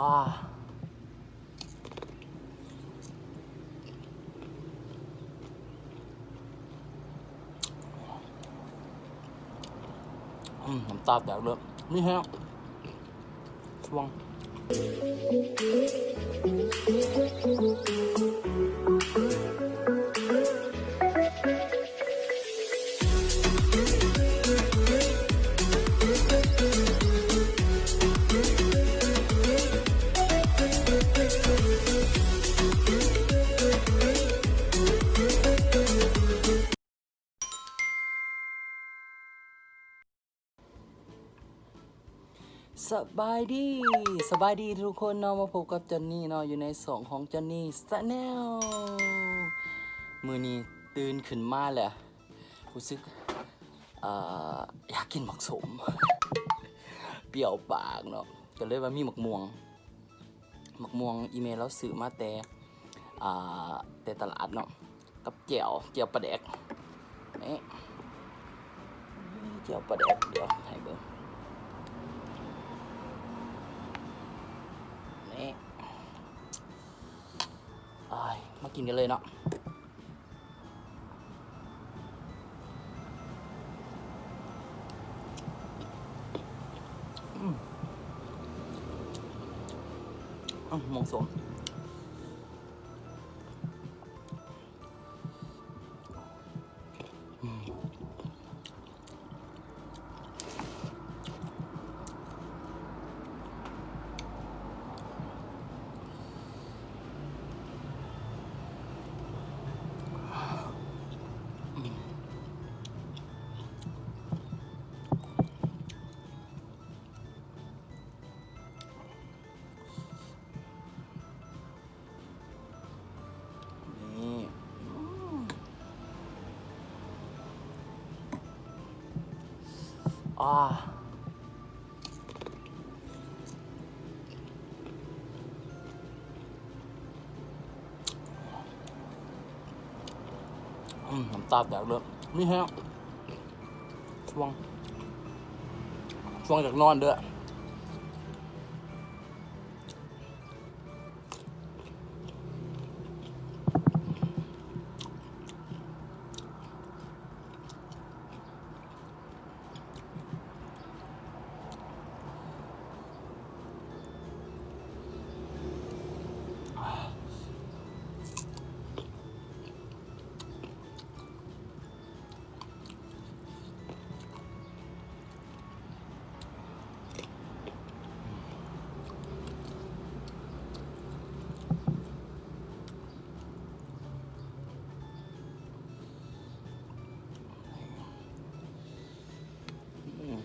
ອາ ອືມ ນ້ຳຕາແຕກເລີຍ ມີແຮງ ຊ່ວງ ສະບາຍດີ ສະບາຍດີທຸກຄົນເນາະ ມາພົບກັບຈອນນີເນາະ ຢູ່ໃນຊ່ອງຂອງຈອນນີແຊນແນວ. ມື້ນີ້ຕື່ນຂຶ້ນມາແລ້ວ ຮູ້ສຶກ ເອີ ຢາກກິນໝາກສົ້ມ ປ່ຽວປາກເນາະ ກໍເລີຍວ່າມີໝາກມ່ວງ ໝາກມ່ວງອີ່ແມ່ລາວຊື້ມາແຕ່ ອ່າ ແຕ່ຕະຫຼາດເນາະ ກັບແຈ່ວ ແຈ່ວປາແດກ ນີ້ ແຈ່ວປາແດກ ດຽວໃຫ້ເບິ່ງ ນີ້ ອາຍ ມາກິນກັນເລີຍເນາະ. ອືມ ອືມ ໝາກສົ້ມ ອືມ. ນີ້ ອືມ ອາ ອືມ ນ້ຳຕາແຕກເລີຍ ມີແຮງ ຊ່ວງ ຊ່ວງຢາກນອນເດີ້. ອືມ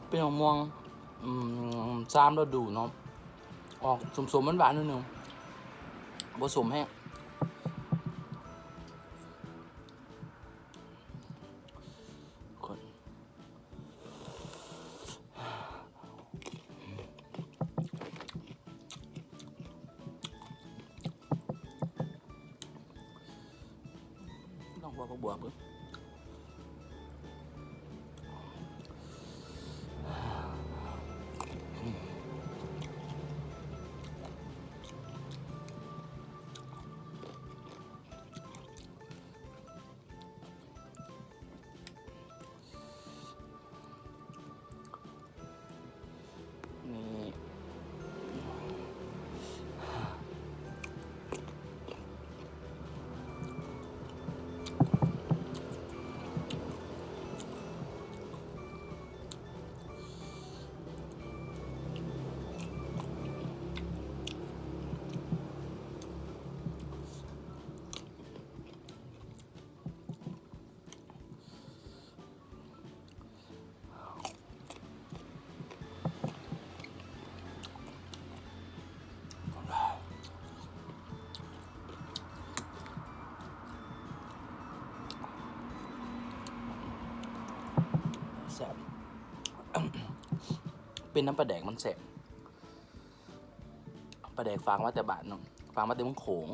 ເປັນໝາກມ່ວງ ອືມ ສາມລະດູເນາະ ອອກສົ້ມໆ ຫວານໆ ໜ້ອຍໜຶ່ງ ບໍ່ສົ້ມແຮງ. ລອງເອົາຜັກບວບເບິ່ງ. ນີ້ ແຊບ ເປັນນ້ຳປາແດກມັນແຊບ ປາແດກຝາກມາແຕ່ບ້ານເນາະ ຝາກມາແຕ່ເມືອງໂຂງ.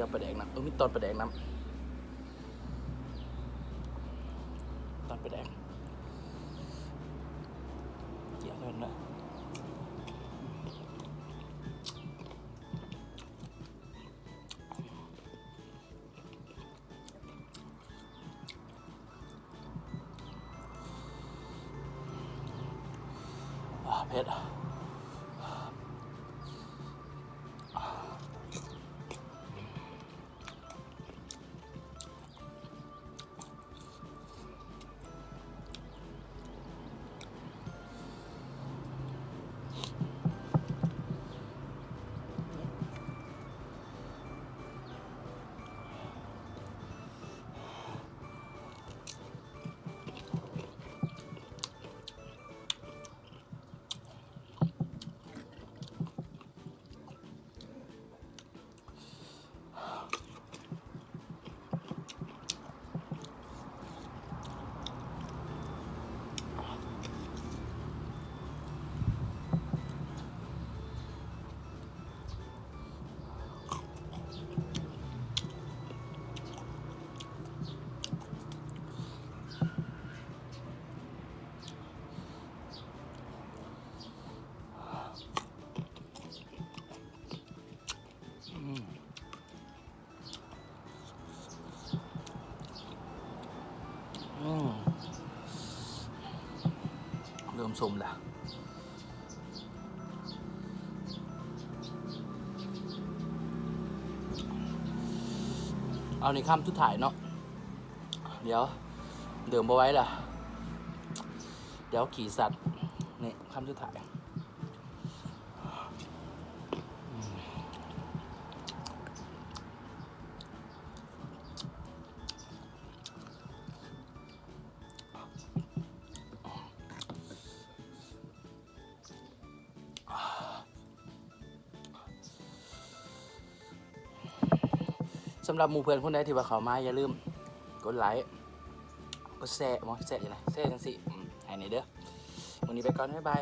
ເອົາປາແດກນຳ ເອີ ມີຕອນປາແດກນຳ ຕອນປາແດກ ກຽມເລີຍເນາະ. ອາ ເຜັດ. ອືມ ເລີ່ມສົ້ມລະ. ເອົາ ນີ້ຄຳສຸດທ້າຍເນາະ ດຽວເດີມບໍ່ໄຫວລະ ດຽວຂີ້ສັດ. ນີ້ຄຳສຸດທ້າຍ. ສຳລັບໝູ່ເພື່ອນຄົນໃດທີ່ວ່າເຂົ້າມາ ຢ່າລືມກົດໄລ ກົດແຊ ບໍ່ແຊອີກນະ ແຊຈັ່ງຊີ້ ອືມ ໃຫ້ແດ່ເດີ. ມື້ນີ້ໄປກ່ອນ ບາຍບາຍ.